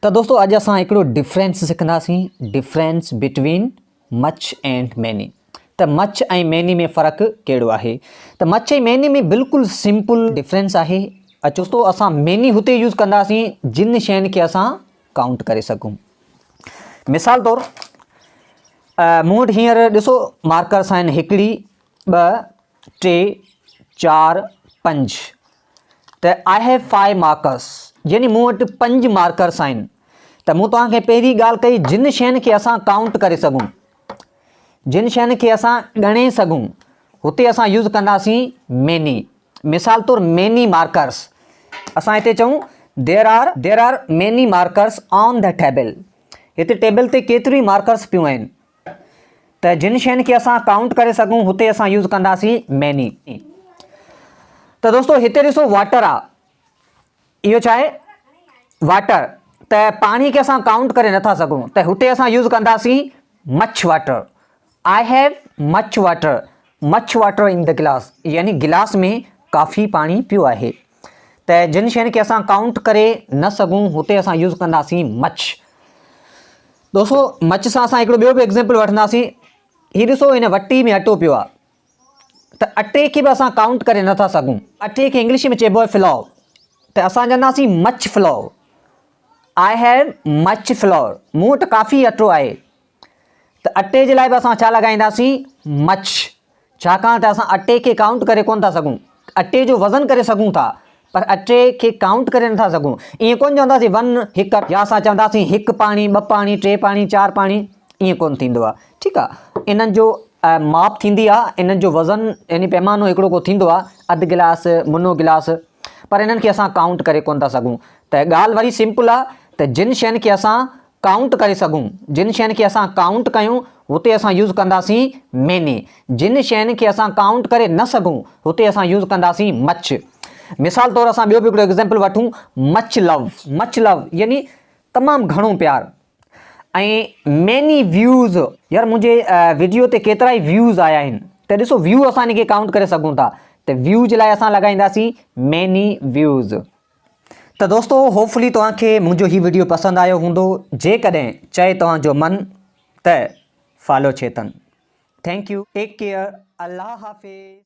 ته دوستو اڄ اسان هڪڙو difference سکنداسين difference between much and many ته مچ ۽ ميني ۾ فرق ڪهڙو آهي ته مچ ۽ ميني ۾ بلڪل سمپل ڊفرنس آهي اچو دوستو اسان ميني هتي يوز ڪنداسين جن شين کي اسان ڪائونٽ ڪري سگهون مثال طور مون وٽ هينئر ڏسو مارڪرس آهن هڪڙي ٻه ٽي چار پنج ته I have five markers يعني مون وٽ پنج مارڪرس آهن ته مون توهان کي پهرين ڳالهه ڪئي جن شين کي اسان ڪائونٽ ڪري سگهون جن شين کي اسان ڳڻي سگهون هتي اسان يوز ڪنداسين ميني مثال طور ميني مارڪرس اسان هتي چئون there are there are many markers on the table هتي ٽيبل تي ڪيتريون مارڪرس پيون آهن ته جن شين کي اسان ڪائونٽ ڪري سگهون هتي اسان يوز ڪنداسين ميني ته دوستو هتي ڏسو واٽر آ اهو ڇا آهي واٽر ته پاڻي کي اسان ڪائونٽ ڪري نٿا سگهون ته هتي اسان يوز ڪنداسين much water I have much water much water in the glass يعني گلاس ۾ ڪافي پاڻي پيو آهي ته جن شين کي اسان ڪائونٽ ڪري نه سگهون هتي اسان يوز ڪنداسين مچ دوستو مچ سان اسان هڪڙو ٻيو به ايگزامپل وٺنداسين هي ڏسو هن وٽي ۾ اٽو پيو آهي ته اٽي کي به اسان ڪائونٽ ڪري نٿا سگهون اٽي کي انگلش ۾ چئبو آهي فلور ته اسان چونداسين much flour I have much flour مون وٽ ڪافي اٽو آهي ته اٽي جي لاء به اسان ڇا لڳائينداسين مچ ڇاڪاڻ ته اسان اٽي کي ڪائونٽ ڪري ڪونه ٿا سگهون. اٽي جو وزن ڪري سگهون ٿا پر اٽي کي ڪائونٽ ڪري نٿا سگهون. ائين ڪونه چونداسين ون هڪ يا اسان چونداسين هڪ پاڻي، ٻه پاڻي، ٽي پاڻي، چار پاڻي ائين ڪونه ٿيندو آهي. ٺيڪ آهي. انهن جو ماپ ٿيندي آهي، انهن جو وزن يعني پيمانو هڪڙو ڪو ٿيندو آهي، اڌ گلاس، منو گلاس پر انهن کي اسان ڪائونٽ ڪري ڪونه ٿا سگهون. ته ڳالهه وري سمپل آهي ته جن شين کي اسان ڪائونٽ ڪري سگهون، جن شين کي اسان ڪائونٽ ڪيون هتي اسان يوز ڪنداسين ميني، جن شين کي اسان ڪائونٽ ڪري نه سگهون هتي اسان يوز ڪنداسين مچ. مثال طور اسان ٻيو به هڪڙو ايگزيمپل وٺون مچ لو، مچ لو يعني تمام گهڻو پيار ۽ ميني ويوز، يار منهنجي وڊيو تي ڪيترائي ويوز آيا آهن ته ڏسو ويو اسان ان کي ڪائونٽ ڪري سگهون ٿا ته ويو جي لاء اسان لڳائينداسين ميني ويوز. ته دوستو هوپ فلي توهان کي منهنجو هي وڊيو پسند آيو هوندو جيڪڏهن چئي توهان جو من ته follow Chetan thank you take care Allah Hafiz.